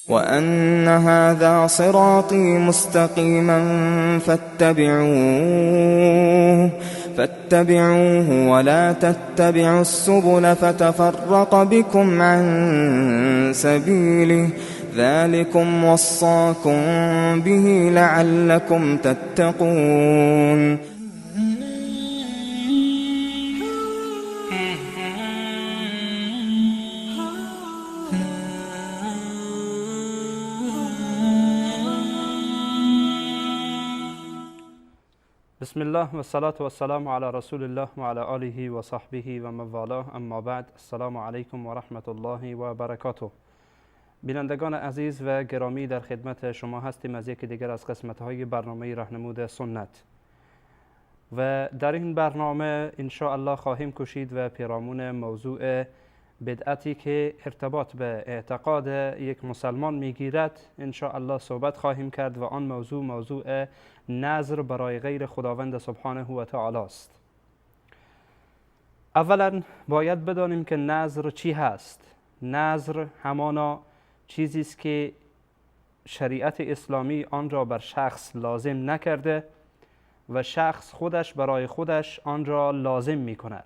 وأن هذا صراطي مستقيما فاتبعوه ولا تتبعوا السبل فتفرق بكم عن سبيله ذلكم وصاكم به لعلكم تتقون. بسم الله و الصلاة و السلام علی رسول الله و علی آله و صحبه و من والاه، اما بعد، السلام علیکم و رحمت الله و برکاته. بینندگان عزیز و گرامی، در خدمت شما هستیم از یکی دیگر از قسمت‌های برنامه راهنمود سنت و در این برنامه ان شاء الله خواهیم کوشید و پیرامون موضوع بدعتی که ارتباط به اعتقاد یک مسلمان میگیرد ان شاء الله صحبت خواهیم کرد و آن موضوع موضوع نذر برای غیر خداوند سبحانه و تعالی است. اولا باید بدانیم که نذر چی هست. نذر همانا چیزی است که شریعت اسلامی آن را بر شخص لازم نکرده و شخص خودش برای خودش آن را لازم می کند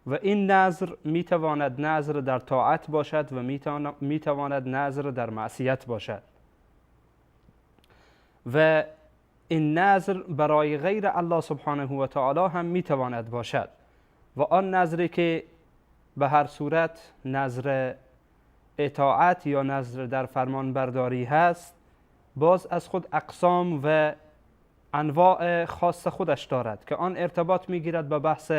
و این نذر می تواند نذر در طاعت باشد و می تواند نذر در معصیت باشد و این نذر برای غیر الله سبحانه و تعالی هم می تواند باشد و آن نذری که به هر صورت نذر اطاعت یا نذر در فرمان برداری هست باز از خود اقسام و انواع خاص خودش دارد که آن ارتباط می گیرد به بحث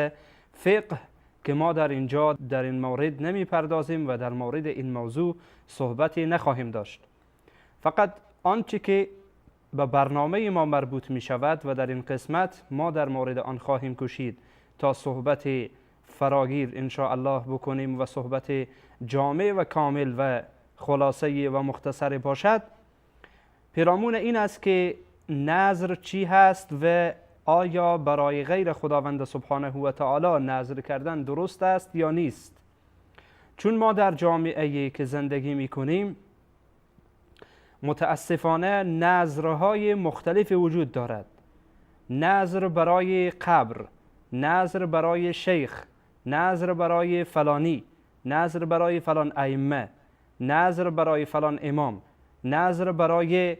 فقه که ما در اینجا در این مورد نمی پردازیم و در مورد این موضوع صحبتی نخواهیم داشت. فقط آنچه که به برنامه ما مربوط می شود و در این قسمت ما در مورد آن خواهیم کوشید تا صحبت فراگیر ان شاء الله بکنیم و صحبت جامع و کامل و خلاصه و مختصر باشد، پیرامون این است که نذر چی هست و آیا برای غیر خداوند سبحانه و تعالی نذر کردن درست است یا نیست. چون ما در جامعه‌ای که زندگی می‌کنیم متاسفانه نذرهای مختلف وجود دارد. نذر برای قبر، نذر برای شیخ، نذر برای فلانی، نذر برای فلان ائمه، نذر برای فلان امام، نذر برای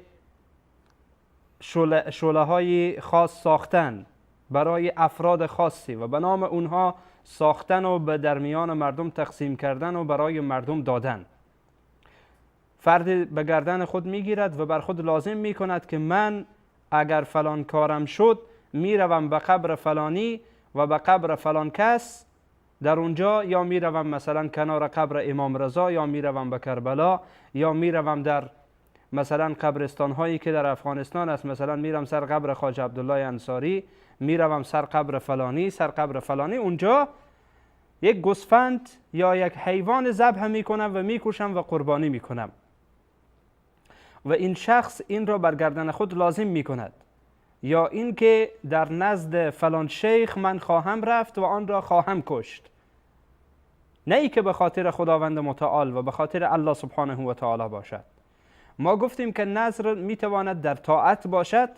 شعله های خاص ساختن برای افراد خاصی و به نام اونها ساختن و به درمیان مردم تقسیم کردن و برای مردم دادن. فرد به گردن خود میگیرد و بر خود لازم میکند که من اگر فلان کارم شد میروم به قبر فلانی و به قبر فلان کس در اونجا، یا میروم مثلا کنار قبر امام رضا، یا میروم به کربلا، یا میروم در مثلا قبرستان هایی که در افغانستان است، مثلا میرم سر قبر خواجه عبدالله انصاری، میروم سر قبر فلانی، سر قبر فلانی، اونجا یک گوسفند یا یک حیوان ذبح میکنم و میکشم و قربانی میکنم و این شخص این را بر گردن خود لازم میکند، یا اینکه در نزد فلان شیخ من خواهم رفت و آن را خواهم کشت، نه ای که به خاطر خداوند متعال و به خاطر الله سبحانه و تعالی باشد. ما گفتیم که نذر میتواند در طاعت باشد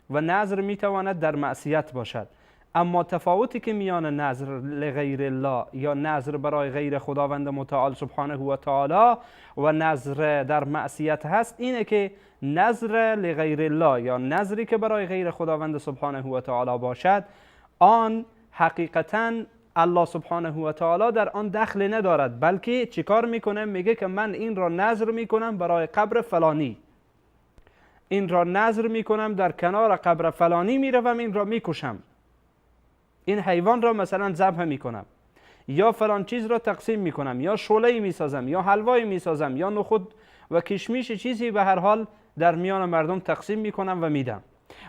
و نذر میتواند در معصیت باشد، اما تفاوتی که میان نذر لغیر الله یا نذر برای غیر خداوند متعال سبحانه و تعالی و نذر در معصیت هست اینه که نذر لغیر الله یا نذری که برای غیر خداوند سبحانه و تعالی باشد آن حقیقتاً الله سبحانه و تعالی در آن دخل ندارد، بلکه چیکار میکنه؟ میگه که من این را نذر میکنم برای قبر فلانی، این را نذر میکنم در کنار قبر فلانی میروم این را میکشم، این حیوان را مثلا ذبح میکنم، یا فلان چیز را تقسیم میکنم، یا شعله میسازم، یا حلوایی میسازم، یا نخود و کشمیش چیزی به هر حال در میان مردم تقسیم میکنم و میدم.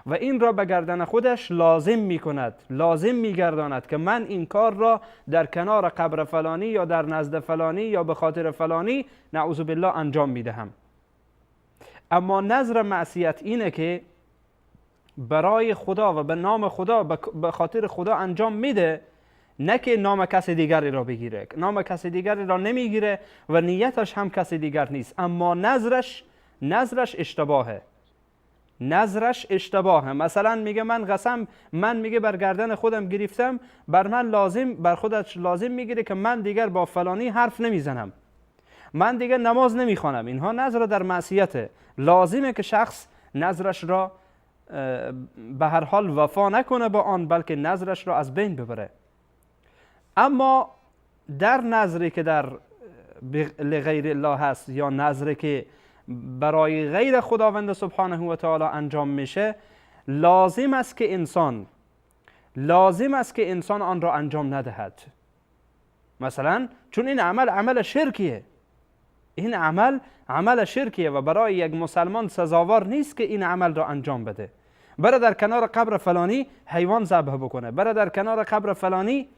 و این را به گردن خودش لازم میکند، لازم میگرداند که من این کار را در کنار قبر فلانی یا در نزد فلانی یا به خاطر فلانی نعوذ بالله انجام میدهم. اما نذر معصیت اینه که برای خدا و به نام خدا، به خاطر خدا انجام میده، نه که نام کس دیگری را بگیره. نام کس دیگری را نمیگیره و نیتش هم کس دیگر نیست، اما نذرش اشتباهه. نذرش اشتباهه. مثلا میگه من قسم، من میگه بر گردن خودم گرفتم، بر من لازم، بر خودش لازم میگیره که من دیگر با فلانی حرف نمیزنم، من دیگر نماز نمیخوانم. اینها نذر در معصیته. لازمه که شخص نذرش را به هر حال وفا نکنه با آن، بلکه نذرش را از بین ببره. اما در نذری که در لغیر الله هست، یا نذری که برای غیر خداوند سبحانه و تعالی انجام میشه، لازم است که انسان آن را انجام ندهد. مثلا چون این عمل عمل شرکیه، این عمل عمل شرکیه و برای یک مسلمان سزاوار نیست که این عمل را انجام بده. بره در کنار قبر فلانی حیوان ذبح بکنه، بره در کنار قبر فلانی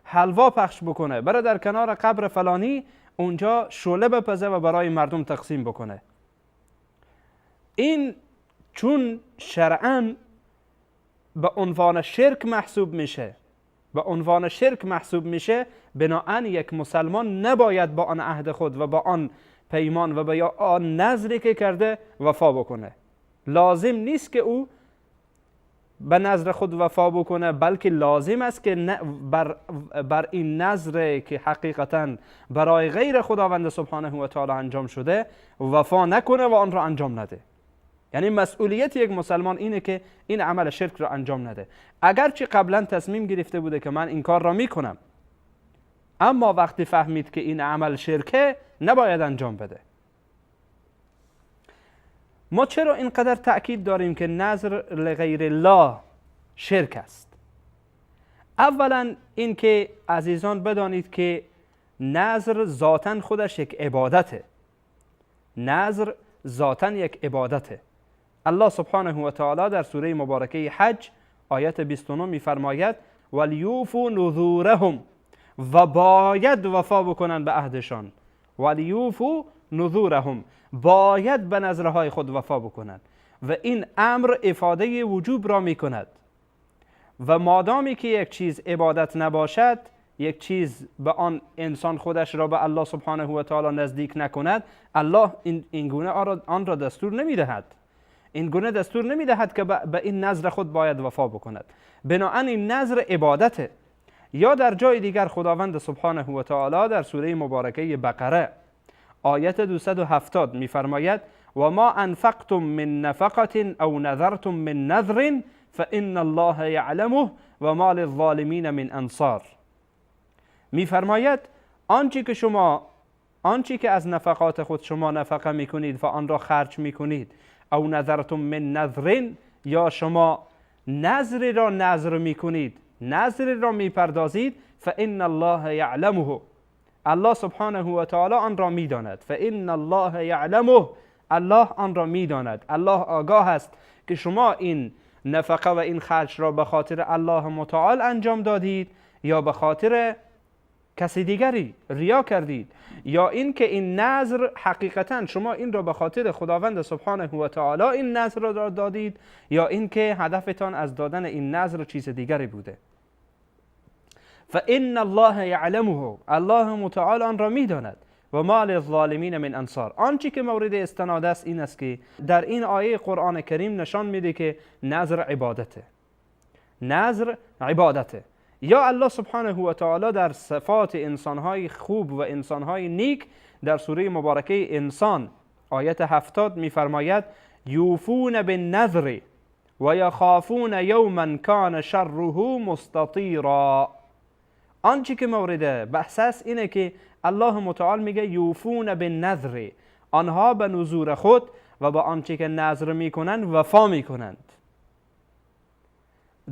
حلوا پخش بکنه، بره در کنار قبر فلانی اونجا شعله بپزه و برای مردم تقسیم بکنه. این چون شرعاً به عنوان شرک محسوب میشه، به عنوان شرک محسوب میشه، بناهن یک مسلمان نباید با آن عهد خود و با آن پیمان و با آن نذری که کرده وفا بکنه. لازم نیست که او به نذر خود وفا بکنه، بلکه لازم است که بر این نذر که حقیقتا برای غیر خداوند سبحانه و تعالی انجام شده وفا نکنه و آن را انجام نده. یعنی مسئولیت یک مسلمان اینه که این عمل شرک را انجام نده، اگرچه قبلا تصمیم گرفته بوده که من این کار را میکنم، اما وقتی فهمید که این عمل شرکه نباید انجام بده. ما چرا اینقدر تأکید داریم که نذر لغیر الله شرک است؟ اولا اینکه عزیزان بدانید که نذر ذاتاً خودش یک عبادته. نذر ذاتاً یک عبادته. الله سبحانه و تعالی در سوره مبارکه حج آیت 29 می‌فرماید ولیوفوا نذورهم، و باید وفا بکنن به عهدشان. ولیوفوا نذورهم، باید به نذرهای خود وفا بکنند. و این امر افاده وجوب را می کند. و مادامی که یک چیز عبادت نباشد، یک چیز به آن انسان خودش را به الله سبحانه و تعالی نزدیک نکند، الله این گونه آن را دستور نمی دهد. این گونه دستور نمی دهد که به این نذر خود باید وفا بکند. بنابراین این نذر عبادته. یا در جای دیگر خداوند سبحانه و تعالی در سوره مبارکه بقره آیت 270 می‌فرماید و ما انفقتم من نفقة او نذرتم من نذر فإن الله یعلمه و ما للظالمین من انصار. می‌فرماید آنچه که از نفقات خود شما نفقه می‌کنید و آن را خرج می‌کنید، او نذرتم من نذر، یا شما نذر را نذر می‌کنید، نذر را می‌پردازید، فإن الله یعلمه، الله سبحانه و تعالی آن را میداند. فإن الله یعلمه، الله آن را میداند. الله آگاه است که شما این نفقه و این خرج را به خاطر الله متعال انجام دادید یا به خاطر کسی دیگری ریا کردید، یا این که این نذر حقیقتا شما این را به خاطر خداوند سبحانه و تعالی این نذر را دادید، یا این که هدفتان از دادن این نذر چیز دیگری بوده. فإن الله یعلمه، الله متعال آن را میداند. و ما للظالمین من انصار. آنچه که مورد استناد است این است که در این آیه قرآن کریم نشان میده که نذر عبادته. نذر عبادته. یا الله سبحانه و تعالی در صفات انسانهای خوب و انسانهای نیک در سوره مبارکه انسان آیت 70 میفرماید یوفون بالنذر و یخافون یوما کان شره مستطیرا. آنچه که مورد بحث است اینه که الله متعال میگه یوفون بالنذر، آنها به نذور خود و با آنچه که نذر میکنند وفا میکنند.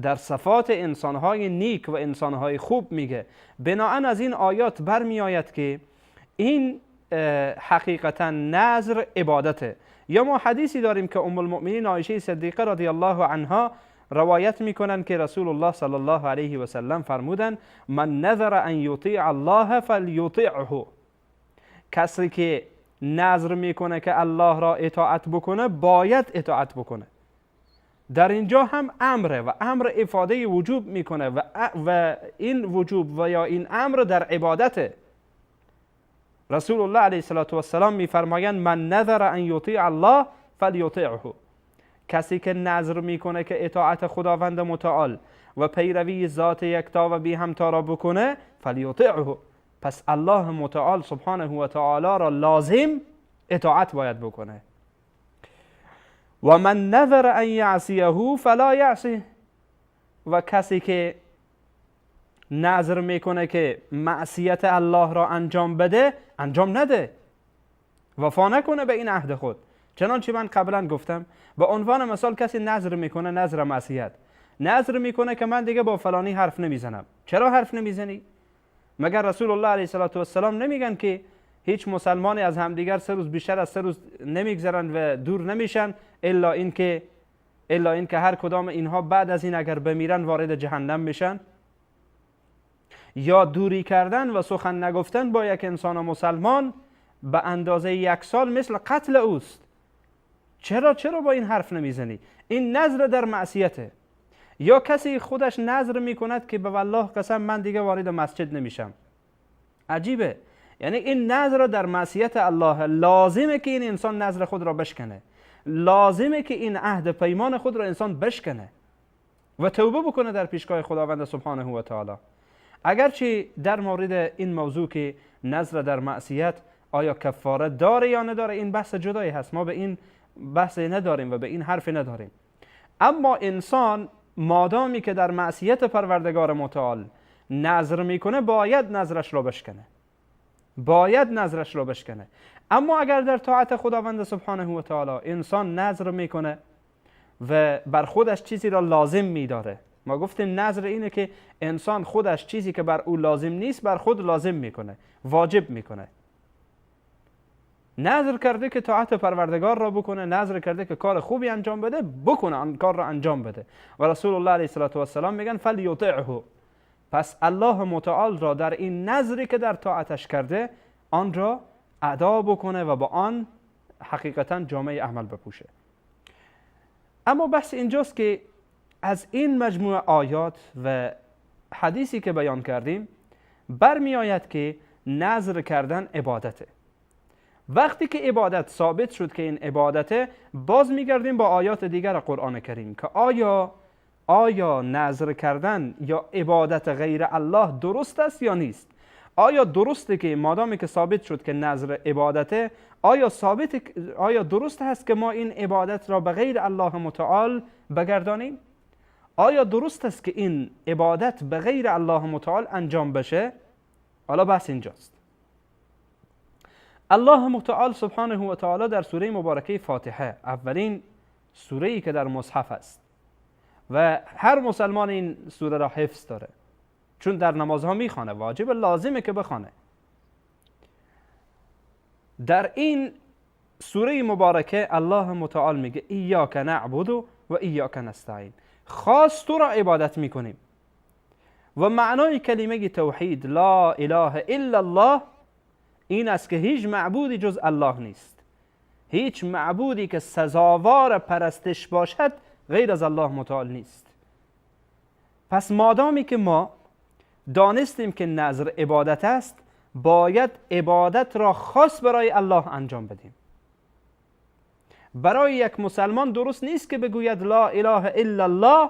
در صفات انسانهای نیک و انسانهای خوب میگه. بناهن از این آیات برمی آید که این حقیقتا نذر عبادته. یا ما حدیثی داریم که ام المؤمنین عایشه صدیقه رضی الله عنها روایت میکنن که رسول الله صلی الله علیه و سلم فرمودن من نذر ان یطیع الله فلیطیعه. کسی که نذر میکنه که الله را اطاعت بکنه باید اطاعت بکنه. در اینجا هم امره و امر افاده وجوب میکنه و این وجوب و یا این امر در عبادته. رسول الله علیه الصلاة والسلام میفرمایند من نذر ان یطیع الله فلیطیعه. کسی که نذر میکنه که اطاعت خداوند متعال و پیروی ذات یکتا و بی همتا را بکنه فلیطیعه. پس الله متعال سبحانه و تعالی را لازم اطاعت باید بکنه. و من نذر ان یعصیه فلا یعصیه. و کسی که نذر میکنه که معصیت الله را انجام بده انجام نده، وفا نکنه به این عهد خود. چنانچه من قبلا گفتم به عنوان مثال کسی نذر میکنه نذر معصیت، نذر میکنه که من دیگه با فلانی حرف نمیزنم. چرا حرف نمیزنی؟ مگر رسول الله علیه الصلاة والسلام نمیگن که هیچ مسلمانی از همدیگر 3 روز بیشتر از 3 روز نمیگذرن و دور نمیشن الا اینکه هر کدام اینها بعد از این اگر بمیرن وارد جهنم میشن؟ یا دوری کردن و سخن نگفتن با یک انسان مسلمان به اندازه 1 سال مثل قتل اوست. چرا با این حرف نمیزنی؟ این نذر در معصیته. یا کسی خودش نذر میکند که به والله قسم من دیگه وارد مسجد نمیشم. عجیبه. یعنی این نذر در معصیت الله، لازمه که این انسان نذر خود را بشکنه، لازمه که این عهد پیمان خود را انسان بشکنه و توبه بکنه در پیشگاه خداوند سبحانه و تعالی. اگرچه در مورد این موضوع که نذر در معصیت آیا کفاره داره یا نداره این بحث جدایی هست، ما به این بحث نداریم و به این حرف نداریم. اما انسان مادامی که در معصیت پروردگار متعال نذر میکنه باید نذرش را بشکنه، باید نذرش را بشکنه. اما اگر در طاعت خداوند سبحانه و تعالی انسان نذر میکنه و بر خودش چیزی را لازم میداره، ما گفتیم نذر اینه که انسان خودش چیزی که بر او لازم نیست بر خود لازم میکنه، واجب میکنه. نذر کرده که طاعت پروردگار را بکنه، نذر کرده که کار خوبی انجام بده، بکنه آن کار را انجام بده. و رسول الله علیه الصلاة والسلام میگن فلیطعه. پس الله متعال را در این نذری که در طاعتش کرده آن را ادا بکنه و با آن حقیقتا جامعه عمل بپوشه. اما بحث اینجاست که از این مجموعه آیات و حدیثی که بیان کردیم برمی آید که نذر کردن عبادته. وقتی که عبادت ثابت شد که این عبادته، باز میگردیم با آیات دیگر قرآن کریم که آیا نذر کردن یا عبادت غیر الله درست است یا نیست؟ آیا درسته که مادامی که ثابت شد که نذر عبادته، آیا درست هست که ما این عبادت را به غیر الله متعال بگردانیم؟ آیا درست است که این عبادت به غیر الله متعال انجام بشه؟ حالا بحث اینجاست. الله متعال سبحانه و تعالی در سوره مبارکه فاتحه، اولین سوره‌ای که در مصحف است و هر مسلمان این سوره را حفظ داره، چون در نمازها میخوانه، واجب لازمه که بخوانه. در این سوره مبارکه الله متعال میگه ایاک نعبد و ایاک نستعین، خاص تو را عبادت میکنیم. و معنای کلمه توحید لا اله الا الله این است که هیچ معبودی جز الله نیست، هیچ معبودی که سزاوار پرستش باشد غیر از الله متعال نیست. پس مادامی که ما دانستیم که نذر عبادت است، باید عبادت را خاص برای الله انجام بدیم. برای یک مسلمان درست نیست که بگوید لا اله الا الله،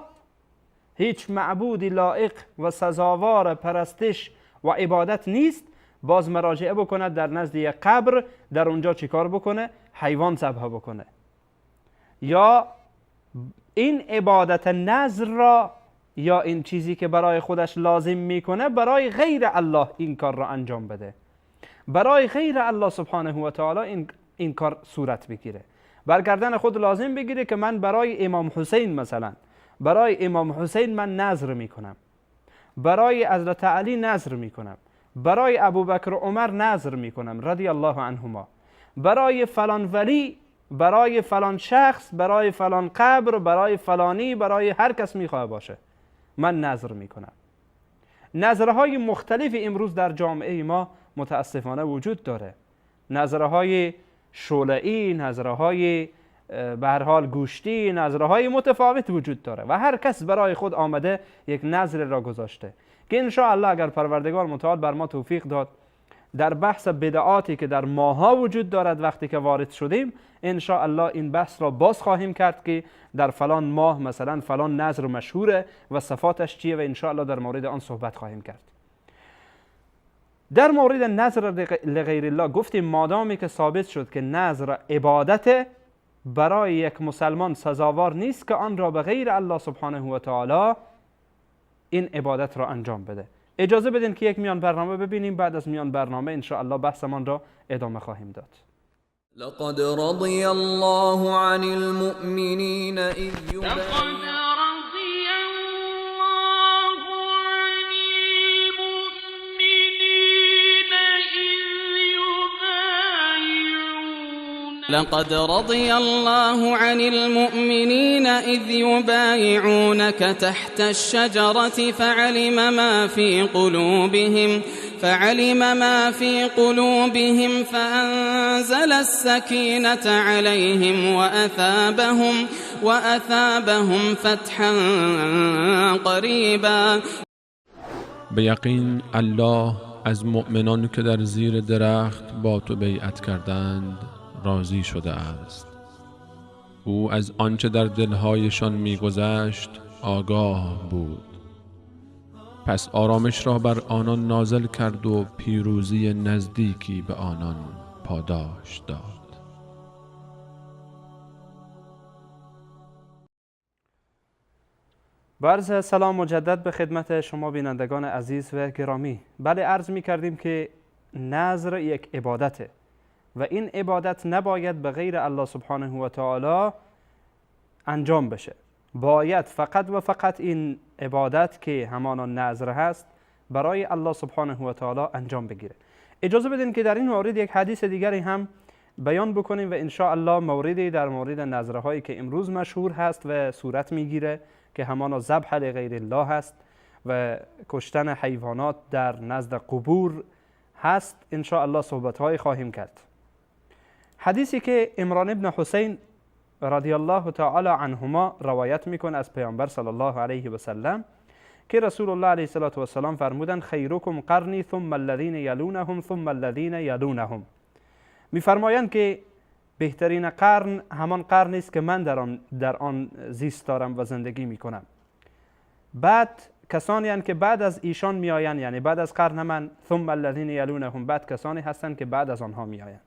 هیچ معبودی لایق و سزاوار پرستش و عبادت نیست، باز مراجعه بکند در نزد یک قبر، در اونجا چیکار بکنه؟ حیوان ذبح بکنه. یا این عبادت نذر را یا این چیزی که برای خودش لازم میکنه برای غیر الله این کار را انجام بده، برای غیر الله سبحانه و تعالی این کار صورت بگیره، برگردن خود لازم بگیره که من برای امام حسین مثلا، برای امام حسین من نذر میکنم، برای حضرت علی نذر میکنم، برای ابوبکر و عمر نذر میکنم رضی الله عنهما، برای فلان ولی، برای فلان شخص، برای فلان قبر، برای فلانی، برای هر کس میخواه باشه من نذر میکنم. نذرهای مختلف امروز در جامعه ما متاسفانه وجود داره. نذرهای شعله‌ای، نذرهای به هر حال گوشتی، نذرهای متفاوت وجود داره و هر کس برای خود آمده یک نذر را گذاشته که ان شاء الله اگر پروردگار متعال بر ما توفیق داد در بحث بدعاتی که در ماها وجود دارد وقتی که وارد شدیم ان شاء الله این بحث را باز خواهیم کرد که در فلان ماه مثلا فلان نذر مشهوره و صفاتش چیه و ان شاء الله در مورد آن صحبت خواهیم کرد. در مورد نذر لغیر الله گفتیم مادامی که ثابت شد که نذر عبادت برای یک مسلمان سزاوار نیست که آن را به غیر الله سبحانه و تعالی این عبادت را انجام بده. اجازه بدین که یک میان برنامه ببینیم، بعد از میان برنامه ان شاء الله بحثمان را ادامه خواهیم داد. لقد رضی الله عن المؤمنین اذ لقد رضي الله عن المؤمنين إذ يبايعونك تحت الشجرة فعلم ما في قلوبهم فأنزل السكينة عليهم وأثابهم فتحا قريبا. به یقین الله از مؤمنان که در زیر درخت با تو بیعت کردند راضی شده است. او از آنچه در دلهایشان می‌گذشت آگاه بود. پس آرامش را بر آنان نازل کرد و پیروزی نزدیکی به آنان پاداش داد. با عرض سلام مجدد به خدمت شما بینندگان عزیز و گرامی. بله، عرض می‌کردیم که نذر یک عبادته و این عبادت نباید به غیر الله سبحانه و تعالی انجام بشه. باید فقط و فقط این عبادت که همانا نذر هست برای الله سبحانه و تعالی انجام بگیره. اجازه بدین که در این مورد یک حدیث دیگری هم بیان بکنیم و ان شاء الله موردی در مورد نذرهایی که امروز مشهور هست و صورت میگیره که همانا ذبح لغیر الله هست و کشتن حیوانات در نزد قبور هست، ان شاء الله صحبت‌های خواهیم کرد. حدیثی که عمران ابن حسین رضی الله تعالی عنهما روایت میکنه از پیامبر صلی الله علیه و سلم که رسول الله علیه الصلاة و السلام فرمودند خیرکم قرنی ثم الذین یلونهم ثم الذین یلونهم. میفرمایند که بهترین قرن همان قرنی است که من در آن زیست دارم و زندگی میکنم. بعد کسانی هستند که بعد از ایشان میآیند، یعنی بعد از قرن من، ثم الذین یلونهم، بعد کسانی هستند که بعد از آنها میآیند.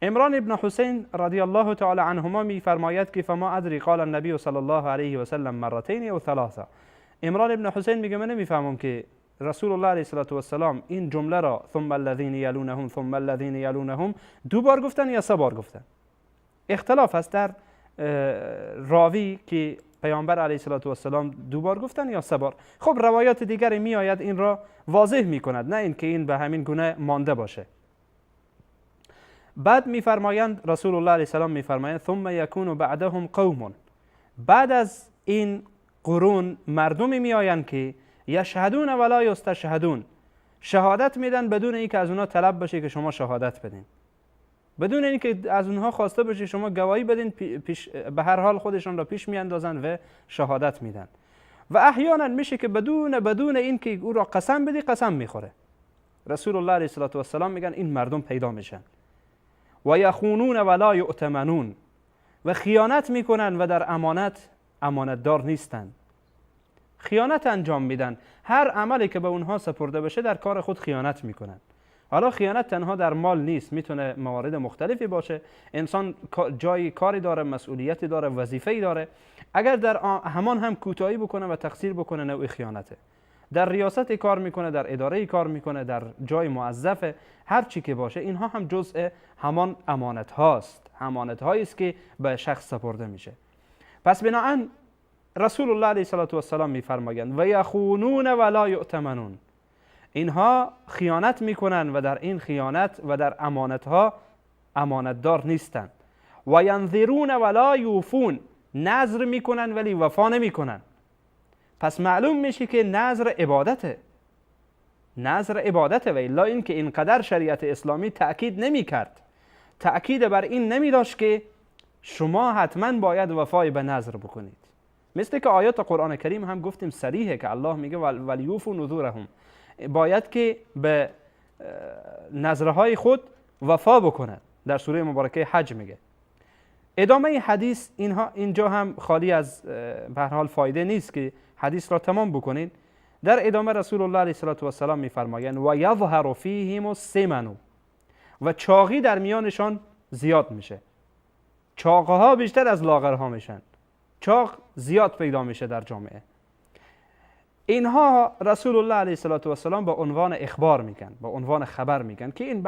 عمران ابن حسین رضی الله تعالی عنهما میفرماید که فما ادری قال النبی صلی الله علیه و سلم مرتين او ثلاثه. عمران ابن حسین میگه من نمیفهمم که رسول الله علیه الصلاة والسلام این جمله را ثم الذین یلونهم ثم الذین یلونهم دو بار گفتن یا سه بار گفتن. اختلاف هست در راوی که پیامبر علیه الصلاة والسلام دو بار گفتن یا سه بار. خب روایات دیگری میآید این را واضح میکند، نه اینکه این به همین گونه مانده باشه. بعد میفرمایند رسول الله علیه السلام میفرمایند ثم یکون بعدهم قوم، بعد از این قرون مردمی میآیند که یشهدون ولا یستشهدون، شهادت میدن بدون اینکه از اونها طلب باشه که شما شهادت بدین، بدون اینکه از اونها خواسته باشه شما گواهی بدین، پیش به هر حال خودشان را پیش میاندازن و شهادت میدن. و احیانا میشه که بدون اینکه او را قسم بدی قسم میخوره. رسول الله علیه الصلاة والسلام میگن این مردم پیدا میشن و یخونون ولا یؤتمنون، و خیانت میکنن و در امانت امانتدار نیستن، خیانت انجام میدن. هر عملی که به اونها سپرده بشه در کار خود خیانت میکنن. حالا خیانت تنها در مال نیست، میتونه موارد مختلفی باشه. انسان جای کاری داره، مسئولیتی داره، وظیفه‌ای داره، اگر در همان هم کوتاهی بکنه و تقصیر بکنه نوع خیانته. در ریاست کار میکنه، در اداره کار میکنه، در جای موظفه، هر چی که باشه اینها هم جزء همان امانت هاست، امانت هایی است که به شخص سپرده میشه. پس بناهن رسول الله علیه الصلاة والسلام میفرمایند و یخونون ولا یؤتمنون، اینها خیانت میکنن و در این خیانت و در امانتها امانتدار نیستند. و ینذرون ولا یوفون، نذر میکنن ولی وفا نمیکنن. پس معلوم میشه که نذر عبادته، نذر عبادته، و الا اینکه اینقدر شریعت اسلامی تأکید نمیکرد، تأکید بر این نمیداشت که شما حتما باید وفای به نذر بکنید. مثل که آیات قرآن کریم هم گفتیم صریحه که الله میگه ولیوفوا نذورهم، باید که به نذرهای خود وفا بکنند. در سوره مبارکه حج میگه. ادامه حدیث اینها اینجا هم خالی از به هر حال فایده نیست که حدیث را تمام بکنید. در ادامه رسول الله علیه الصلاة والسلام میفرمایند و یظهر فیهم السمن، و چاقی در میانشان زیاد میشه. چاقها بیشتر از لاغرها میشن، چاق زیاد پیدا میشه در جامعه. اینها رسول الله علیه الصلاة والسلام با عنوان اخبار میگن، با عنوان خبر میگن که این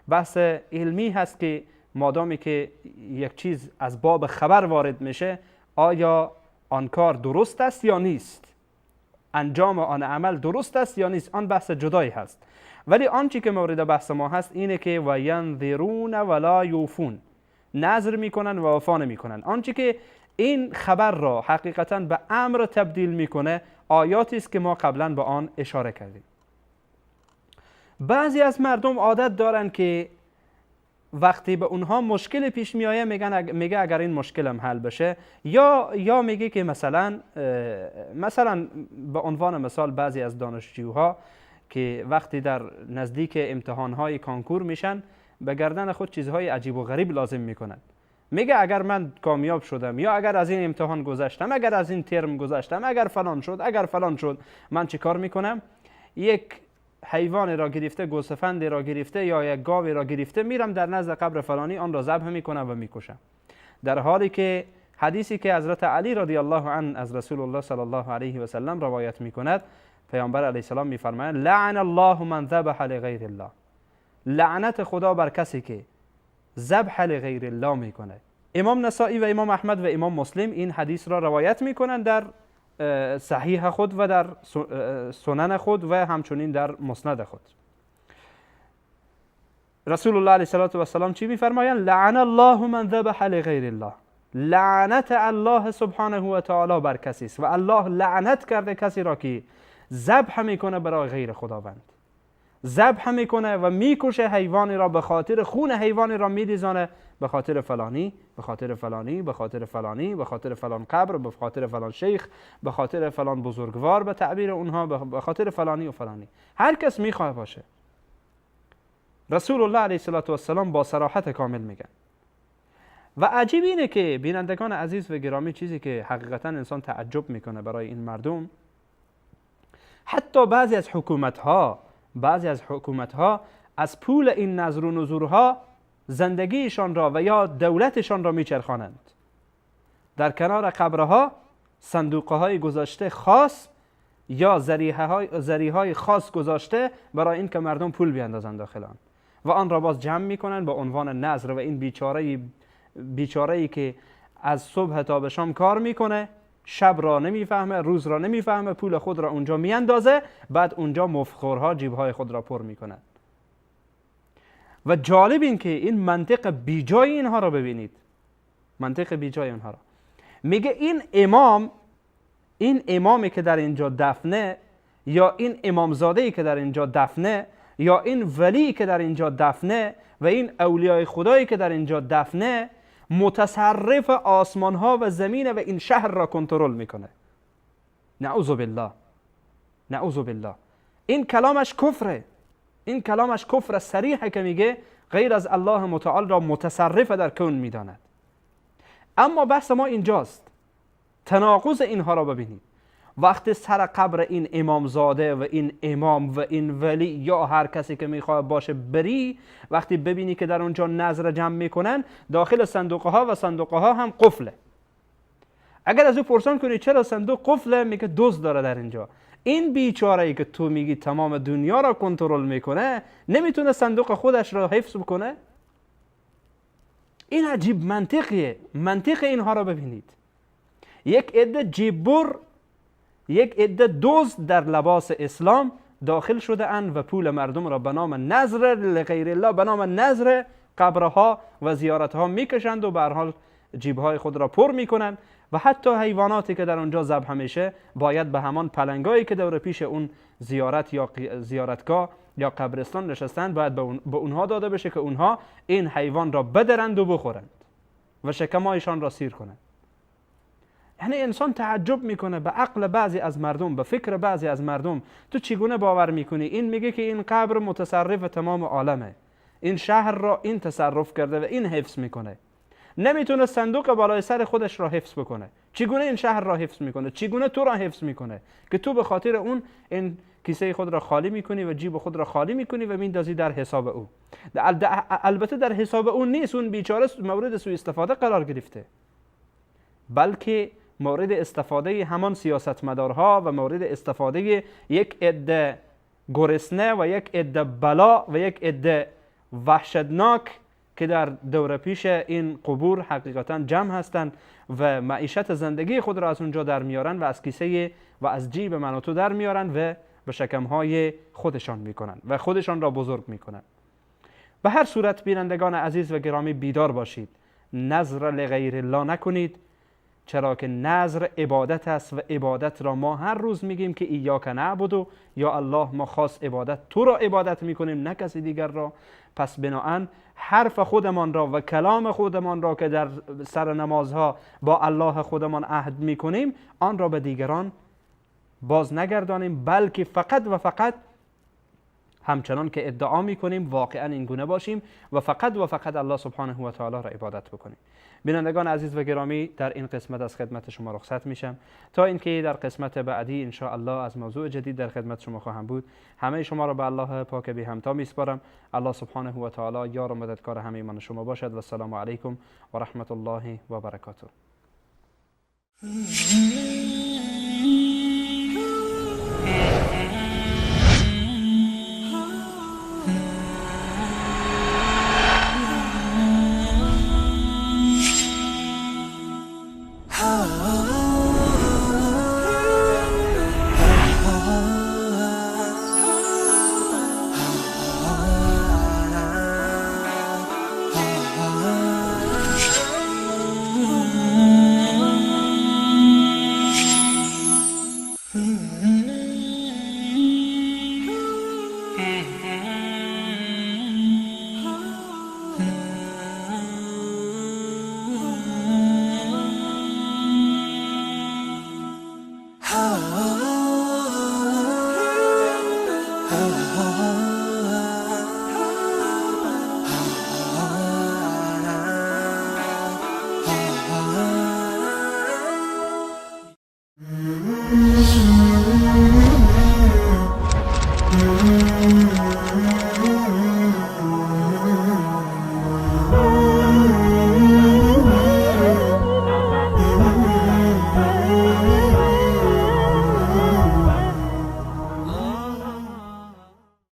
بحث علمی هست که مادامی که یک چیز از باب خبر وارد میشه آیا آن کار درست است یا نیست، انجام آن عمل درست است یا نیست، آن بحث جدایی هست. ولی آنچه که مورد بحث ما هست اینه که و ینذرون ولا یوفون، نذر میکنن و وفا نمیکنن. آنچه که این خبر را حقیقتا به امر تبدیل میکنه آیاتی است که ما قبلا به آن اشاره کردیم. بعضی از مردم عادت دارن که وقتی به اونها مشکل پیش میآید میگه اگر این مشکلم حل بشه، یا میگه که مثلا به عنوان مثال بعضی از دانشجوها که وقتی در نزدیک امتحانهای کانکور میشن به گردن خود چیزهای عجیب و غریب لازم میکنن. میگه اگر من کامیاب شدم، یا اگر از این امتحان گذشتم، اگر از این ترم گذشتم، اگر فلان شد، اگر فلان شد، من چی کار میکنم؟ یک حیوان را گرفته، گوسفند را گرفته یا یک گاوی را گرفته، میرم در نزد قبر فلانی آن را ذبح میکنم و میکشم. در حالی که حدیثی که حضرت علی رضی الله عنه از رسول الله صلی الله علیه و سلم روایت میکند، پیامبر علیه السلام میفرمایند لعن الله من ذبح لغیر الله، لعنت خدا بر کسی که ذبح لغیر الله میکنه. امام نسائی و امام احمد و امام مسلم این حدیث را روایت میکنند در صحیح خود و در سنن خود و همچنین در مسند خود. رسول الله علیه الصلاة والسلام چی میفرمایند؟ لعن الله من ذبح لغیر الله، لعنت الله سبحانه و تعالی بر کسی است و الله لعنت کرده کسی را که ذبح میکنه برای غیر خداوند، ذبح میکنه و میکشه حیوانی را، به خاطر خون حیوانی را میریزانه، به خاطر فلانی، به خاطر فلانی، به خاطر فلانی، به خاطر فلان قبر، به خاطر فلان شیخ، به خاطر فلان بزرگوار، به تعبیر اونها به خاطر فلانی و فلانی، هر کس میخواه باشه. رسول الله علیه الصلاة والسلام با صراحت کامل میگن. و عجیب اینه که بینندگان عزیز و گرامی، چیزی که حقیقتا انسان تعجب میکنه برای این مردم، حتی بعضی از حکومت‌ها از پول این نذر و نذورها زندگیشان را و یا دولتشان را میچرخانند. در کنار قبرها صندوقهای گذاشته خاص یا ذریعه‌های خاص گذاشته برای اینکه مردم پول بیاندازند داخل آن و آن را باز جمع میکنن با عنوان نذر. و این بیچاره‌ای که از صبح تا به شام کار میکنه، شب را نمیفهمه، روز را نمیفهمه، پول خود را اونجا میاندازه، بعد اونجا مفخورها جیبهای خود را پر میکنند. و جالب این که این منطق بیجای اینها را ببینید، منطق بیجای اینها را میگه این امامی که در اینجا دفنه، یا این امامزاده‌ای که در اینجا دفنه، یا این ولی که در اینجا دفنه و این اولیای خدایی که در اینجا دفنه، متصرف آسمان ها و زمین و این شهر را کنترل میکنه. نعوذ بالله، نعوذ بالله. این کلامش کفره، این کلامش کفر صریحه که میگه غیر از الله متعال را متصرف در کون میداند. اما بحث ما اینجاست، تناقض اینها را ببینید. وقتی سر قبر این امامزاده و این امام و این ولی یا هر کسی که میخواد باشه بری، وقتی ببینی که در اونجا نذر جمع میکنن، داخل صندوقه ها و صندوقه ها هم قفله. اگر از او پرسان کنی چرا صندوق قفله، میگه دزد داره در اینجا. این بیچاره ای که تو میگی تمام دنیا را کنترل میکنه، نمیتونه صندوق خودش را حفظ بکنه؟ این عجیب منطقیه. منطق اینها را ببینید. یک عده جیببر، یک عده دزد در لباس اسلام داخل شده اند و پول مردم را به نام نذر لغیر الله، به نام نذر قبرها و زیارتها میکشند و به هر حال جیبهای خود را پر میکنند. و حتی حیواناتی که در آنجا ذبح میشه باید به همان پلنگایی که دور پیش اون زیارت یا زیارتگاه یا قبرستان نشستند باید به اونها داده بشه که اونها این حیوان را بدرند و بخورند و شکمایشان را سیر کنند. یعنی انسان تعجب میکنه به عقل بعضی از مردم، به فکر بعضی از مردم. تو چگونه باور میکنی؟ این میگه که این قبر متصرف تمام عالمه، این شهر را این تصرف کرده و این حفظ میکنه، نمیتونه صندوق بالای سر خودش را حفظ بکنه. چگونه این شهر را حفظ میکنه؟ چگونه تو را حفظ میکنه که تو به خاطر اون این کیسه خود را خالی میکنی و جیب خود را خالی میکنی و میندازی در حساب او؟ البته در حساب او نیست، اون بیچاره مورد سوء استفاده قرار گرفته، بلکه مورد استفاده همان سیاستمدارها و مورد استفاده یک عده گرسنه و یک عده بلا و یک عده وحشتناک که در دور پیش این قبور حقیقتا جمع هستند و معیشت زندگی خود را از اونجا در میارن و از کیسه و از جیب من و تو در میارن و به شکمهای خودشان میکنن و خودشان را بزرگ میکنن. به هر صورت بینندگان عزیز و گرامی، بیدار باشید، نذر لغیر الله نکنید، چرا که نذر عبادت است و عبادت را ما هر روز میگیم که ایاک نعبد، یا الله ما خاص عبادت تو را عبادت میکنیم نه کسی دیگر را. پس بناهن حرف خودمان را و کلام خودمان را که در سر نمازها با الله خودمان عهد میکنیم آن را به دیگران باز نگردانیم، بلکه فقط و فقط همچنان که ادعا میکنیم واقعا این گونه باشیم و فقط و فقط الله سبحانه و تعالی را عبادت بکنیم. بینندگان عزیز و گرامی، در این قسمت از خدمت شما رخصت میشم تا اینکه در قسمت بعدی ان شاء الله از موضوع جدید در خدمت شما خواهم بود. همه شما را به الله پاک بی همتا میسپارم. الله سبحانه و تعالی یار و مددکار همه من شما باشد. و السلام علیکم و رحمت الله و برکاته.